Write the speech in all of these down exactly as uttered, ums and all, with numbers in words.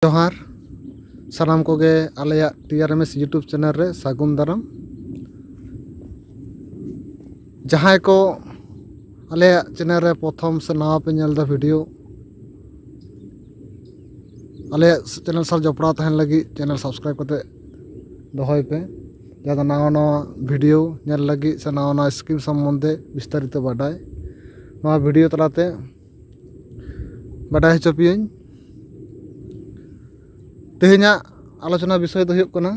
ᱡᱚᱦᱟᱨ ᱥᱟᱱᱟᱢ ᱠᱚᱜᱮ ᱟᱞᱮᱭᱟᱜ ᱴᱤ ᱟᱨ ᱮᱢ ᱮᱥ YouTube ᱪᱮᱱᱮᱞ ᱨᱮ ᱥᱟᱹᱜᱩᱱ ᱫᱟᱨᱟᱢ᱾ ᱡᱟᱦᱟᱸᱭ ᱠᱚ ᱟᱞᱮᱭᱟᱜ ᱪᱮᱱᱮᱞ ᱨᱮ ᱯᱨᱚᱛᱷᱚᱢ ᱥᱮ ᱱᱟᱣᱟ ᱯᱮ ᱧᱮᱞ ᱮᱫᱟ ᱵᱷᱤᱰᱤᱭᱳ, ᱟᱞᱮᱭᱟᱜ ᱪᱮᱱᱮᱞ ᱥᱟᱶ ᱡᱚᱯᱲᱟᱣ ᱛᱟᱦᱮᱱ ᱞᱟᱹᱜᱤᱫ ᱪᱮᱱᱮᱞ ᱥᱟᱵᱥᱠᱨᱟᱭᱤᱵ ᱠᱟᱛᱮ ᱫᱚᱦᱚᱭ ᱯᱮ, ᱡᱟᱦᱟᱸ ᱫᱚ ᱱᱟᱣᱟ ᱱᱟᱣᱟ ᱵᱷᱤᱰᱤᱭᱳ ᱧᱮᱞ ᱞᱟᱹᱜᱤᱫ ᱥᱮ ᱱᱟᱣᱟ ᱱᱟᱣᱟ ᱥᱠᱤᱢ ᱥᱚᱢᱵᱚᱱᱫᱷᱮ ᱵᱤᱥᱛᱟᱨᱤᱛᱚ ᱵᱟᱰᱟᱭ, ᱱᱚᱣᱟ ᱵᱷᱤᱰᱤᱭᱳ ᱛᱟᱞᱟᱛᱮ ᱵᱟᱰᱟᱭ ᱦᱚᱪᱚ ᱯᱮᱭᱟᱹᱧ᱾ ᱛᱮᱦᱮᱧᱟᱜ ᱟᱞᱳᱪᱚᱱᱟ ᱵᱤᱥᱚᱭ ᱫᱚ ᱦᱩᱭᱩᱜ ᱠᱟᱱᱟ,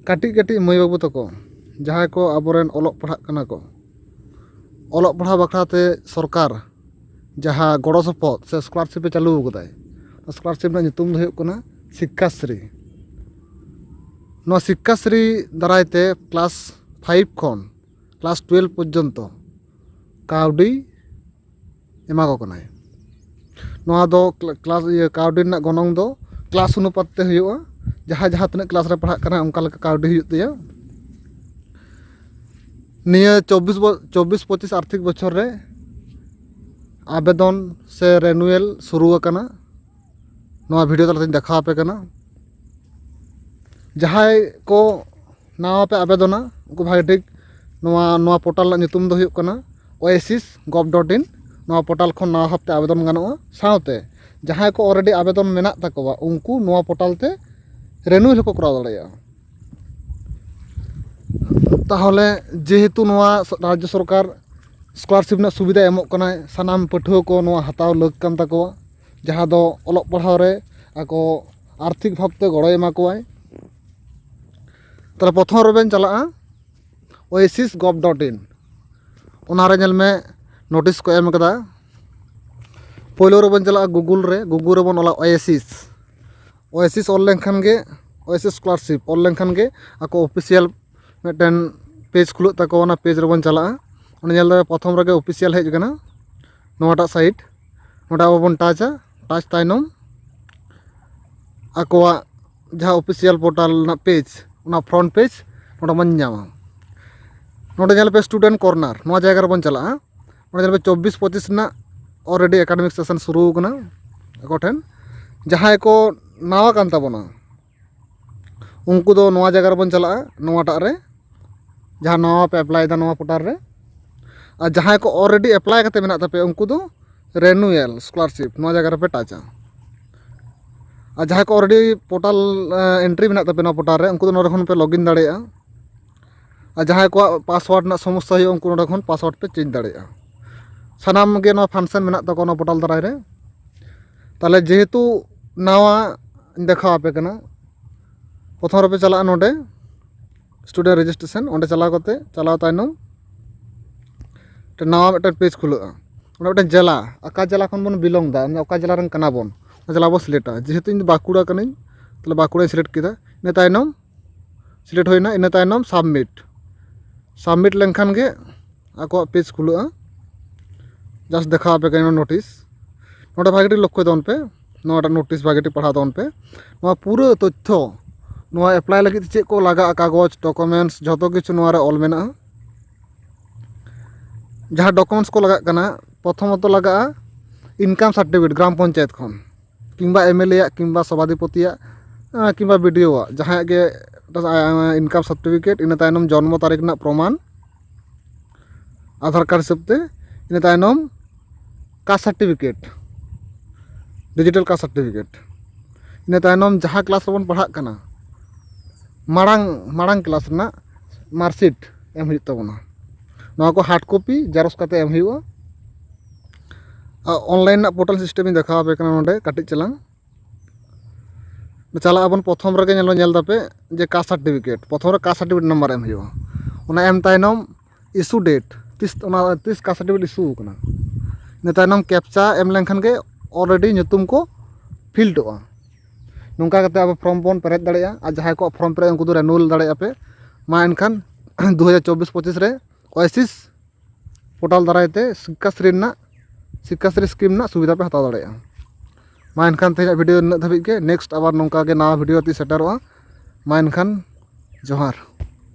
ᱠᱟᱹᱴᱤᱡ ᱠᱟᱹᱴᱤᱡ ᱢᱟᱹᱭ ᱵᱟᱹᱵᱩ ᱛᱟᱠᱚ, ᱡᱟᱦᱟᱸᱭ ᱠᱚ ᱟᱵᱚᱨᱮᱱ ᱚᱞᱚᱜ ᱯᱟᱲᱦᱟᱜ ᱠᱟᱱᱟ ᱠᱚ, ᱚᱞᱚᱜ ᱯᱟᱲᱦᱟᱣ ᱵᱟᱠᱷᱨᱟ ᱛᱮ ᱥᱚᱨᱠᱟᱨ ᱡᱟᱦᱟᱸ ᱜᱚᱲᱚ ᱥᱚᱯᱚᱦᱚᱫ ᱥᱮ ᱥᱠᱚᱞᱟᱨᱥᱤᱯ ᱮ ᱪᱟᱹᱞᱩ ᱟᱠᱟᱫᱟᱭ, ᱥᱠᱚᱞᱟᱨᱥᱤᱯ ᱨᱮᱱᱟᱜ ᱧᱩᱛᱩᱢ ᱫᱚ ᱦᱩᱭᱩᱜ ᱠᱟᱱᱟ ᱥᱤᱠᱠᱷᱟᱥᱨᱤ᱾ ᱱᱚᱣᱟ ᱥᱤᱠᱠᱷᱟᱥᱨᱤ ᱫᱟᱨᱟᱭ ᱛᱮ ᱠᱞᱟᱥ ᱯᱷᱟᱭᱤᱵᱷ ᱠᱷᱚᱱ ᱠᱞᱟᱥ ᱴᱩᱭᱮᱞᱵᱷ ᱯᱚᱨᱡᱚᱱᱛᱚ ᱠᱟᱹᱣᱰᱤ ᱮᱢᱟ ᱠᱚ ᱠᱟᱱᱟᱭ᱾ ᱱᱚᱣᱟ ᱫᱚ ᱠᱞᱟ-, ᱠᱞᱟᱥ, ᱤᱭᱟᱹ, ᱠᱟᱹᱣᱰᱤ ᱨᱮᱱᱟᱜ ᱜᱚᱱᱚᱝ ᱫᱚ ᱠᱞᱟᱥ ᱚᱱᱩᱯᱟᱛ ᱛᱮ ᱦᱩᱭᱩᱜᱼᱟ᱾ ᱡᱟᱦᱟᱸᱭ ᱡᱟᱦᱟᱸ ᱛᱤᱱᱟᱹᱜ ᱠᱞᱟᱥ ᱨᱮ ᱯᱟᱲᱦᱟᱜ ᱠᱟᱱᱟ, ᱚᱱᱠᱟ ᱞᱮᱠᱟ ᱠᱟᱹᱣᱰᱤ ᱦᱩᱭᱩᱜ ᱛᱟᱭᱟ᱾ ᱱᱤᱭᱟᱹ ᱪᱚᱵᱵᱤᱥ ᱵᱚ-, ᱪᱚᱵᱵᱤᱥ ᱯᱚᱸᱪᱤᱥ ᱟᱨᱛᱷᱤᱠ ᱵᱚᱪᱷᱚᱨ ᱨᱮ ᱟᱵᱮᱫᱚᱱ ᱥᱮ ᱨᱮᱱᱩᱭᱮᱞ ᱥᱩᱨᱩ ᱟᱠᱟᱱᱟ᱾ ᱱᱚᱣᱟ ᱵᱷᱤᱰᱤᱭᱳ ᱛᱟᱞᱟᱛᱮᱧ ᱫᱮᱠᱷᱟᱣ ᱟᱯᱮ ᱠᱟᱱᱟ᱾ ᱡᱟᱦᱟᱸᱭ ᱠᱚ ᱱᱟᱣᱟ ᱯᱮ ᱟᱵᱮᱫᱚᱱᱟ, ᱩᱱᱠᱩ ᱵᱷᱟᱜᱮ ᱴᱷᱤᱠ ᱱᱚᱣᱟ, ᱱᱚᱣᱟ ᱯᱳᱨᱴᱟᱞ ᱨᱮᱱᱟᱜ ᱧᱩᱛᱩᱢ ᱫᱚ ᱦᱩᱭᱩᱜ ᱠᱟᱱᱟ oasis gov dot in᱾ ᱱᱚᱣᱟ ᱯᱳᱨᱴᱟᱞ ᱠᱷᱚᱱ ᱱᱟᱣᱟ ᱵᱷᱟᱵᱽᱛᱮ ᱟᱵᱮᱫᱚᱱ ᱜᱟᱱᱚᱜᱼᱟ᱾ ᱥᱟᱶᱛᱮ ᱡᱟᱦᱟᱸᱭ ᱠᱚ already ᱟᱵᱮᱫᱚᱱ ᱢᱮᱱᱟᱜ ᱛᱟᱠᱚᱣᱟ, ᱩᱱᱠᱩ ᱱᱚᱣᱟ ᱯᱳᱨᱴᱟᱞ ᱛᱮ ᱨᱮᱱᱩᱭᱮᱞ ᱦᱚᱸᱠᱚ ᱠᱚᱨᱟᱣ ᱫᱟᱲᱮᱭᱟᱜᱼᱟ᱾ ᱛᱟᱦᱚᱞᱮ ᱡᱮᱦᱮᱛᱩ ᱱᱚᱣᱟ ᱨᱟᱡᱽᱡᱚ ᱥᱚᱨᱠᱟᱨ ᱥᱠᱚᱞᱟᱨᱥᱤᱯ ᱨᱮᱱᱟᱜ ᱥᱩᱵᱤᱫᱷᱟ ᱮᱢᱚᱜ ᱠᱟᱱᱟᱭ, ᱥᱟᱱᱟᱢ ᱯᱟᱹᱴᱷᱩᱣᱟᱹ ᱠᱚ ᱱᱚᱣᱟ ᱦᱟᱛᱟᱣ ᱞᱟᱹᱠ ᱠᱟᱱ ᱛᱟᱠᱚᱣᱟ, ᱡᱟᱦᱟᱸ ᱫᱚ ᱚᱞᱚᱜ ᱯᱟᱲᱦᱟᱣ ᱨᱮ ᱟᱠᱚ ᱟᱨᱛᱷᱤᱠ ᱵᱷᱟᱵᱽᱛᱮ ᱜᱚᱲᱚᱭ ᱮᱢᱟ ᱠᱚᱣᱟᱭ᱾ ᱛᱟᱦᱞᱮ ᱯᱨᱚᱛᱷᱚᱢ ᱨᱮᱵᱮᱱ ᱪᱟᱞᱟᱜᱼᱟ oasis gov dot in᱾ ᱚᱱᱟᱨᱮ ᱧᱮᱞ ᱢᱮ, ᱱᱳᱴᱤᱥ ᱠᱚ ᱮᱢ ᱠᱟᱫᱟ᱾ ᱯᱳᱭᱞᱳ ᱨᱮᱵᱚᱱ ᱪᱟᱞᱟᱜᱼᱟ ᱜᱩᱜᱩᱞ ᱨᱮ, ᱜᱩᱜᱩᱞ ᱨᱮᱵᱚᱱ ᱚᱞᱟ oasis᱾ oasis ᱚᱞ ᱞᱮᱱᱠᱷᱟᱱ ᱜᱮ, oasis ᱥᱠᱚᱞᱟᱨᱥᱤᱯ ᱚᱞ ᱞᱮᱱᱠᱷᱟᱱ ᱜᱮ ᱟᱠᱚ ᱚᱯᱷᱤᱥᱤᱭᱟᱞ ᱢᱤᱫᱴᱮᱱ ᱯᱮᱡᱽ ᱠᱷᱩᱞᱟᱹᱜ ᱛᱟᱠᱚᱣᱟ᱾ ᱚᱱᱟ ᱯᱮᱡᱽ ᱨᱮᱵᱚᱱ ᱪᱟᱞᱟᱜᱼᱟ᱾ ᱚᱸᱰᱮ ᱧᱮᱞ ᱫᱟᱲᱮ ᱯᱨᱚᱛᱷᱚᱢ ᱨᱮᱜᱮ ᱚᱯᱷᱤᱥᱤᱭᱟᱞ ᱦᱮᱡ ᱟᱠᱟᱱᱟ, ᱱᱚᱣᱟᱴᱟᱜ ᱥᱟᱭᱤᱴ᱾ ᱱᱚᱰᱮ ᱟᱵᱚ ᱵᱚᱱ ᱴᱟᱪᱟ᱾ ᱴᱟᱪ ᱛᱟᱭᱱᱚᱢ ᱟᱠᱚᱣᱟᱜ ᱡᱟᱦᱟᱸ ᱚᱯᱷᱤᱥᱤᱭᱟᱞ ᱯᱳᱨᱴᱟᱞ ᱨᱮᱱᱟᱜ ᱯᱮᱡᱽ, ᱚᱱᱟ ᱯᱷᱨᱚᱱᱴ ᱯᱮᱡᱽ ᱱᱚᱰᱮ ᱵᱚᱱ ᱧᱟᱢᱟ᱾ ᱱᱚᱰᱮ ᱧᱮᱞ ᱯᱮ ᱥᱴᱩᱰᱮᱱᱴ ᱠᱚᱨᱱᱟᱨ, ᱱᱚᱣᱟ ᱡᱟᱭᱜᱟ ᱨᱮᱵᱚᱱ ᱪᱟᱞᱟᱜᱼᱟ᱾ ᱱᱚᱰᱮ ᱧᱮᱞ ᱯᱮ ᱪᱚᱵᱵᱤᱥ ᱯᱚᱸᱪᱤᱥ ᱨᱮᱱᱟᱜ already academic session ᱥᱩᱨᱩ ᱟᱠᱟᱱᱟ ᱟᱠᱚ ᱴᱷᱮᱱ᱾ ᱡᱟᱦᱟᱸᱭ ᱠᱚ ᱱᱟᱣᱟ ᱠᱟᱱ ᱛᱟᱵᱚᱱᱟ, ᱩᱱᱠᱩ ᱫᱚ ᱱᱚᱣᱟ ᱡᱟᱭᱜᱟ ᱨᱮᱵᱚᱱ ᱪᱟᱞᱟᱜᱼᱟ, ᱱᱚᱣᱟᱴᱟᱜ ᱨᱮ, ᱡᱟᱦᱟᱸ ᱱᱟᱣᱟ ᱯᱮ ᱮᱯᱞᱟᱭᱮᱫᱟ ᱱᱚᱣᱟ ᱯᱳᱨᱴᱟᱞ ᱨᱮ᱾ ᱟᱨ ᱡᱟᱦᱟᱸᱭ ᱠᱚ ᱚᱞᱨᱮᱰᱤ ᱮᱯᱞᱟᱭ ᱠᱟᱛᱮ ᱢᱮᱱᱟᱜ ᱛᱟᱯᱮᱭᱟ, ᱩᱱᱠᱩ ᱫᱚ ᱨᱮᱱᱩᱭᱮᱞ ᱥᱠᱚᱞᱟᱨᱥᱤᱯ ᱱᱚᱣᱟ ᱡᱟᱭᱜᱟ ᱨᱮᱯᱮ ᱴᱟᱪᱟ᱾ ᱟᱨ ᱡᱟᱦᱟᱸᱭ ᱠᱚ ᱚᱞᱨᱮᱰᱤ ᱯᱳᱨᱴᱟᱞ ᱮᱱᱴᱨᱤ ᱢᱮᱱᱟᱜ ᱛᱟᱯᱮᱭᱟ ᱱᱚᱣᱟ ᱯᱳᱨᱴᱟᱞ ᱨᱮ, ᱩᱱᱠᱩ ᱫᱚ ᱱᱚᱰᱮ ᱠᱷᱚᱱ ᱯᱮ ᱞᱚᱜᱤᱱ ᱫᱟᱲᱮᱭᱟᱜᱼᱟ᱾ ᱟᱨ ᱡᱟᱦᱟᱸᱭ ᱠᱚᱣᱟᱜ ᱯᱟᱥᱣᱟᱨᱰ ᱨᱮᱱᱟᱜ ᱥᱚᱢᱚᱥᱥᱟ ᱦᱩᱭᱩᱜᱼᱟ, ᱩᱱᱠᱩ ᱱᱚᱰᱮ ᱠᱷᱚᱱ ᱯᱟᱥᱣᱟᱨᱰ ᱯᱮ ᱪᱮᱧᱡᱽ ᱫᱟᱲᱮᱭᱟᱜᱼᱟ᱾ ᱥᱟᱱᱟᱢ ᱜᱮ ᱱᱚᱣᱟ ᱯᱷᱟᱱᱥᱮᱱ ᱢᱮᱱᱟᱜ ᱛᱟᱠᱚᱣᱟ ᱱᱚᱣᱟ ᱯᱳᱨᱴᱟᱞ ᱫᱟᱨᱟᱭ ᱨᱮ᱾ ᱛᱟᱦᱚᱞᱮ ᱡᱮᱦᱮᱛᱩ ᱱᱟᱣᱟ ᱫᱮᱠᱷᱟᱣ ᱟᱯᱮ ᱠᱟᱱᱟ, ᱯᱨᱚᱛᱷᱚᱢ ᱨᱮᱯᱮ ᱪᱟᱞᱟᱜᱼᱟ ᱱᱚᱰᱮ ᱥᱴᱩᱰᱮᱱᱴ ᱨᱮᱡᱤᱥᱴᱨᱮᱥᱚᱱ, ᱚᱸᱰᱮ ᱪᱟᱞᱟᱣ ᱠᱟᱛᱮ, ᱪᱟᱞᱟᱣ ᱛᱟᱭᱱᱚᱢ ᱢᱤᱫᱴᱮᱱ ᱱᱟᱣᱟ ᱢᱤᱫᱴᱮᱱ ᱯᱮᱡᱽ ᱠᱷᱩᱞᱟᱹᱜᱼᱟ᱾ ᱚᱸᱰᱮ ᱢᱤᱫᱴᱮᱱ ᱡᱮᱞᱟ, ᱚᱠᱟ ᱡᱮᱞᱟ ᱠᱷᱚᱱ ᱵᱚᱱ ᱵᱤᱞᱚᱝ ᱮᱫᱟ, ᱚᱠᱟ ᱡᱮᱞᱟ ᱨᱮᱱ ᱠᱟᱱᱟ ᱵᱚᱱ, ᱚᱱᱟ ᱡᱮᱞᱟ ᱵᱚᱱ ᱥᱤᱞᱮᱠᱴᱟ᱾ ᱡᱮᱦᱮᱛᱩ ᱤᱧ ᱫᱚ ᱵᱟᱸᱠᱩᱲᱟ ᱠᱟᱹᱱᱟᱹᱧ, ᱛᱟᱦᱚᱞᱮ ᱵᱟᱸᱠᱩᱲᱟᱧ ᱥᱤᱞᱮᱠᱴ ᱠᱮᱫᱟ᱾ ᱤᱱᱟᱹ ᱛᱟᱭᱱᱚᱢ ᱥᱤᱞᱮᱠᱴ ᱦᱩᱭᱱᱟ, ᱤᱱᱟᱹ ᱛᱟᱭᱱᱚᱢ ᱥᱟᱵᱢᱤᱴ᱾ ᱥᱟᱵᱢᱤᱴ ᱞᱮᱱᱠᱷᱟᱱ ᱜᱮ ᱟᱠᱚᱣᱟᱜ ᱯᱮᱡᱽ ᱠᱷᱩᱞᱟᱹᱜᱼᱟ᱾ ᱡᱟᱥᱴ ᱫᱮᱠᱷᱟᱣ ᱟᱯᱮ ᱠᱟᱱᱟ ᱱᱳᱴᱤᱥ᱾ ᱱᱚᱰᱮ ᱵᱷᱟᱜᱮ ᱴᱷᱤᱠ ᱞᱚᱠᱠᱷᱚᱭ ᱛᱟᱵᱚᱱ ᱯᱮ, ᱱᱚᱣᱟᱴᱟᱜ ᱱᱳᱴᱤᱥ ᱵᱷᱟᱜᱮ ᱴᱷᱤᱠ ᱯᱟᱲᱦᱟᱣ ᱛᱟᱵᱚᱱ ᱯᱮ᱾ ᱱᱚᱣᱟ ᱯᱩᱨᱟᱹ ᱛᱚᱛᱛᱷᱚ, ᱱᱚᱣᱟ ᱮᱯᱞᱟᱭ ᱞᱟᱹᱜᱤᱫ ᱪᱮᱫ ᱠᱚ ᱞᱟᱜᱟᱜᱼᱟ, ᱠᱟᱜᱚᱡᱽ, ᱰᱚᱠᱩᱢᱮᱱᱴᱥ, ᱡᱷᱚᱛᱚ ᱠᱤᱪᱷᱩ ᱱᱚᱣᱟ ᱨᱮ ᱚᱞ ᱢᱮᱱᱟᱜᱼᱟ᱾ ᱡᱟᱦᱟᱸ ᱰᱚᱠᱩᱢᱮᱱᱴᱥ ᱠᱚ ᱞᱟᱜᱟᱜ ᱠᱟᱱᱟ, ᱯᱨᱚᱛᱷᱚᱢᱚᱛᱚ ᱞᱟᱜᱟᱜᱼᱟ ᱤᱱᱠᱟᱢ ᱥᱟᱨᱴᱤᱯᱷᱤᱠᱮᱴ ᱜᱨᱟᱢ ᱯᱚᱧᱪᱟᱭᱮᱛ ᱠᱷᱚᱱ, ᱠᱤᱝᱵᱟ ᱮᱢᱮᱞᱮ ᱟᱜ, ᱠᱤᱝᱵᱟ ᱥᱚᱵᱷᱟᱫᱷᱤᱯᱚᱛᱤᱭᱟᱜ, ᱟᱸ, ᱠᱤᱝᱵᱟ ᱵᱤᱰᱤᱳ ᱟᱜ, ᱡᱟᱦᱟᱸᱭᱟᱜ ᱜᱮ ᱤᱱᱠᱟᱢ ᱥᱟᱨᱴᱤᱯᱷᱤᱠᱮᱴ, ᱤᱱᱟᱹ ᱛᱟᱭᱱᱚᱢ ᱡᱚᱱᱢᱚ ᱛᱟᱹᱨᱤᱠᱷ ᱨᱮᱱᱟᱜ ᱯᱨᱚᱢᱟᱱ ᱟᱫᱷᱟᱨ ᱠᱟᱨᱰ ᱦᱤᱥᱟᱹᱵ ᱛᱮ, ᱤᱱᱟᱹ ᱛᱟᱭᱱᱚᱢ caste certificate, digital caste certificate, ᱤᱱᱟᱹ ᱛᱟᱭᱱᱚᱢ ᱡᱟᱦᱟᱸ ᱠᱞᱟᱥ ᱨᱮᱵᱚᱱ ᱯᱟᱲᱦᱟᱜ ᱠᱟᱱᱟ, ᱢᱟᱲᱟᱝ, ᱢᱟᱲᱟᱝ ᱠᱞᱟᱥ ᱨᱮᱱᱟᱜ ᱢᱟᱨᱠᱥᱤᱴ ᱮᱢ ᱦᱩᱭᱩᱜ ᱛᱟᱵᱚᱱᱟ᱾ ᱱᱚᱣᱟ ᱠᱚ ᱦᱟᱨᱰ ᱠᱚᱯᱤ ᱡᱮᱨᱚᱠᱥ ᱠᱟᱛᱮ ᱮᱢ ᱦᱩᱭᱩᱜᱼᱟ᱾ ᱟᱨ ᱚᱱᱞᱟᱭᱤᱱ ᱨᱮᱱᱟᱜ ᱯᱳᱨᱴᱟᱞ ᱥᱤᱥᱴᱮᱢ ᱤᱧ ᱫᱮᱠᱷᱟᱣ ᱟᱯᱮ ᱠᱟᱱᱟ ᱱᱚᱰᱮ ᱠᱟᱹᱴᱤᱡ ᱪᱟᱞᱟᱝ᱾ ᱪᱟᱞᱟᱜ ᱟᱵᱚᱱ, ᱯᱨᱚᱛᱷᱚᱢ ᱨᱮᱜᱮ ᱧᱮᱞ, ᱧᱮᱞ ᱫᱟᱯᱮ ᱡᱮ ᱠᱟᱥᱴ ᱥᱟᱨᱴᱤᱯᱷᱤᱠᱮᱴ, ᱯᱨᱚᱛᱷᱚᱢ ᱨᱮ ᱠᱟᱥᱴ ᱥᱟᱨᱴᱤᱯᱷᱤᱠᱮᱴ ᱱᱟᱢᱵᱟᱨ ᱮᱢ ᱦᱩᱭᱩᱜᱼᱟ᱾ ᱚᱱᱟ ᱮᱢ ᱛᱟᱭᱱᱚᱢ ᱤᱥᱩ ᱰᱮᱴ, ᱛᱤᱥ ᱚᱱᱟ, ᱛᱤᱥ ᱠᱟᱥᱴ ᱥᱟᱨᱴᱤᱯᱷᱤᱠᱮᱴ ᱤᱥᱩ ᱟᱠᱟᱱᱟ᱾ ᱤᱱᱟᱹ ᱛᱟᱭᱱᱚᱢ ᱠᱮᱯᱪᱟ ᱮᱢ ᱞᱮᱱᱠᱷᱟᱱ ᱜᱮ ᱚᱞᱨᱮᱰᱤ ᱧᱩᱛᱩᱢ ᱠᱚ ᱯᱷᱤᱞᱰᱚᱜᱼᱟ᱾ ᱱᱚᱝᱠᱟ ᱠᱟᱛᱮ ᱟᱵᱚ ᱯᱷᱨᱚᱢ ᱵᱚᱱ ᱯᱮᱨᱮᱡ ᱫᱟᱲᱮᱭᱟᱜᱼᱟ᱾ ᱟᱨ ᱡᱟᱦᱟᱸᱭ ᱠᱚᱣᱟᱜ ᱯᱷᱨᱚᱢ ᱯᱮᱨᱮᱡ, ᱩᱱᱠᱩ ᱫᱚ ᱨᱮᱱᱩᱣᱮᱞ ᱫᱟᱲᱮᱭᱟᱜᱼᱟ ᱯᱮ᱾ ᱢᱟ ᱮᱱᱠᱷᱟᱱ ᱫᱩ ᱦᱟᱡᱟᱨ ᱪᱚᱵᱵᱤᱥ ᱯᱚᱸᱪᱤᱥ ᱨᱮ ᱳᱭᱮᱥᱤᱥ ᱯᱳᱨᱴᱟᱞ ᱫᱟᱨᱟᱭ ᱛᱮ ᱥᱤᱠᱠᱷᱟᱥᱨᱤ ᱨᱮᱱᱟᱜ, ᱥᱤᱠᱠᱷᱟᱥᱨᱤ ᱥᱠᱤᱢ ᱨᱮᱱᱟᱜ ᱥᱩᱵᱤᱫᱷᱟ ᱯᱮ ᱦᱟᱛᱟᱣ ᱫᱟᱲᱮᱭᱟᱜᱼᱟ᱾ ᱢᱟ ᱮᱱᱠᱷᱟᱱ ᱛᱮᱦᱮᱧᱟᱜ ᱵᱷᱤᱰᱤᱭᱳ ᱱᱤᱱᱟᱹᱜ ᱫᱷᱟᱹᱵᱤᱡ ᱜᱮ᱾ ᱱᱮᱠᱥᱴ ᱟᱵᱟᱨ ᱱᱚᱝᱠᱟ ᱜᱮ ᱱᱟᱣᱟ ᱵᱷᱤᱰᱤᱭᱳ ᱛᱤᱧ ᱥᱮᱴᱮᱨᱚᱜᱼᱟ᱾ ᱢᱟ ᱮᱱᱠᱷᱟᱱ ᱡᱚᱦᱟᱨ᱾